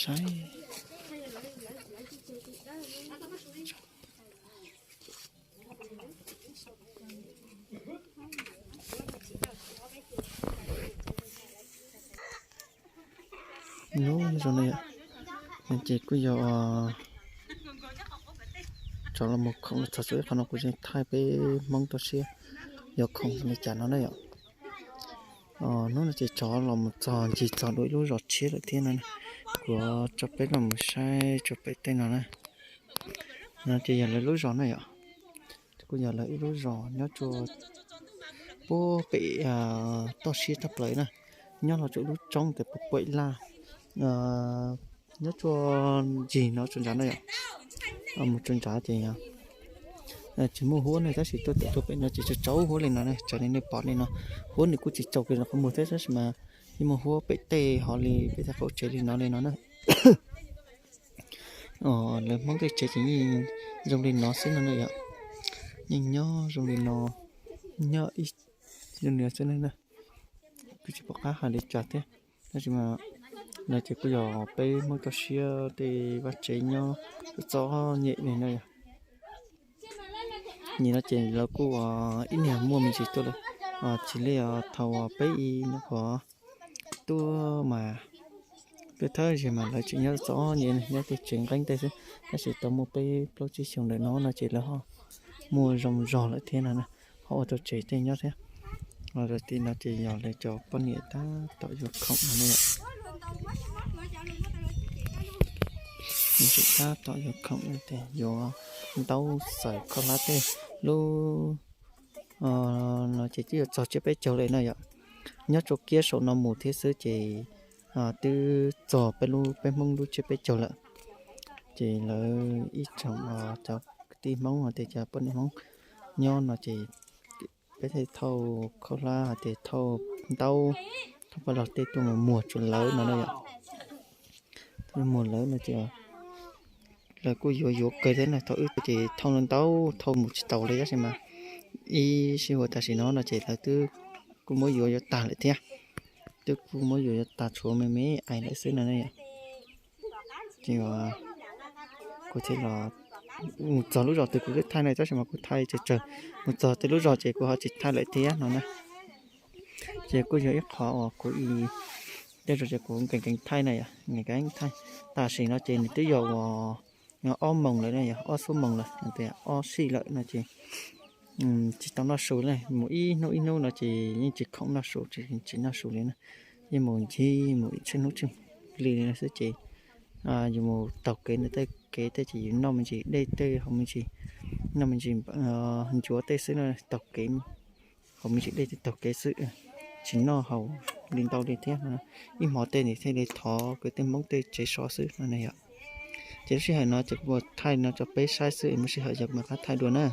Saib. Lub zoo no yom, ces kuj yog tsov los mus khoom txog xwb, qhov no kuv yeej thaij peb Hmoob toj siab yuav khoom li cas no na yom. Hnub no ces tsov los mus txog ncig txog dua ib lub zos tshiab lawm thiab no. Kuv tso peb los mus saib tso pem tej no na. No ces yog lawv lub zos na yom. Kuj yog lawv ib lub zos nyob rua puag pem toj siab tshaj plaws na. Nyob los rua ib lub roob tes puag pem laj, nyob rua ncig no rua nrad na yom. Mus rua nrad ces tsis muaj huab ne, tab sis tuaj tawm tuaj pem no ces tsaus tsaus huab li no ne, raws li nej pom li no. Huab nws kuj tsis tsaus kiag qhov muag thiab tab sis mas yeej muaj huab pem tej hov li pem tej qaum tsev li no li no na. Lawv Hmoob tej tsev ces yeej zoo li no xwb no na yom. Yeej nyob zoo li no, nyob ib zoo li no xwb na. Kuj tsis pom qab hais li cas thiab, tab sis mas no ces kuj yog peb Hmoob toj siab tej vaj tsev nyob txom nyem li no yom. Nim no ces lawv kuj ib niag muaj me ntsis tuaj lawm, tsis li thaum peb ib nyuam qhuav tuaj mas twb thawj zaug mas lawv tseem nyob txom nyem nyob tej tsev nqeeb tej xwb, tab sis tau muaj peb plaub tsib xyoos ntawm no no ces lawv ho muaj zoo zog lawm thiab no, ho ua rau tsev tej nyob thiab. Tim no ces yog lawv cov poj niam tab tom yuav khoom no ne. Lawv tseem tab tom yuav khoom no ces yuav ntaub xaws khaub hlab tej lub no ces twb yuav txog tsiab peb caug lawm no yom. Nyob rua kiab saum no mus thiab xwb ces twb txog peb lub, peb Hmoob lub tsiab peb caug lawm. Ces lawv ib tsoom cov kwv tij Hmoob hais tias cov poj niam Hmoob nyob no ces peb thiaj thauj khaub hlab hais tias thauj ntaub, thauj paj log tej tuaj mus muag rua lawv no na yom. Tuaj muag lawv no ces lawv kuj yuav yuav kawg thiab na, thaum wb ces thauj ntau ntau thauj mus tsis taus li tab sis mas ib sij huam tam sim no no ces lawv twb kuj muab yuav yuav tag lawm thiab. Twb kuj muab yuav yuav tag tshuav me me ais lawm xwb no na yom. Ces kuv thiaj los mus txog lub zos twg kuv twb thaij no tab sis mas kuv thaij tsawg tsawg, mus txog tej lub zos ces kuv ho tsis thaij lawm thiab no na. Ces kuj yog ib qho uas kuv ib tej zaug ces kuv nkees nkees thaij na yom, nkees nkees thaij. Tam sim no ces nws twb yog uas ob moos lawm na yom, ob xuab moos lawm, ob sij lawm no ces tsis tau noj su li, mus ib hnub ib hnub no ces yeej tsis khoom noj su, tsis noj su li na. Yeej mus ncig mus tsheej hnub tsheej hli li no xwb ces yus mus taug kev ntawm tej kev tej ces yus noj me ntsis dej tej haus me ntsis, noj me ntsis ncuav tej xwb no, taug kev haus me ntsis dej tej taug kev xwb, tsis noj haus li ntau li thiab no. Ib hmo tej nws thiaj li thov kwv tij Hmoob tej tsev so xwb no na yom. Ces lub sij hawm no ces kuv thaij no rau peb saib xwb, muaj sij hawm yog mam rov qab thaij dua na.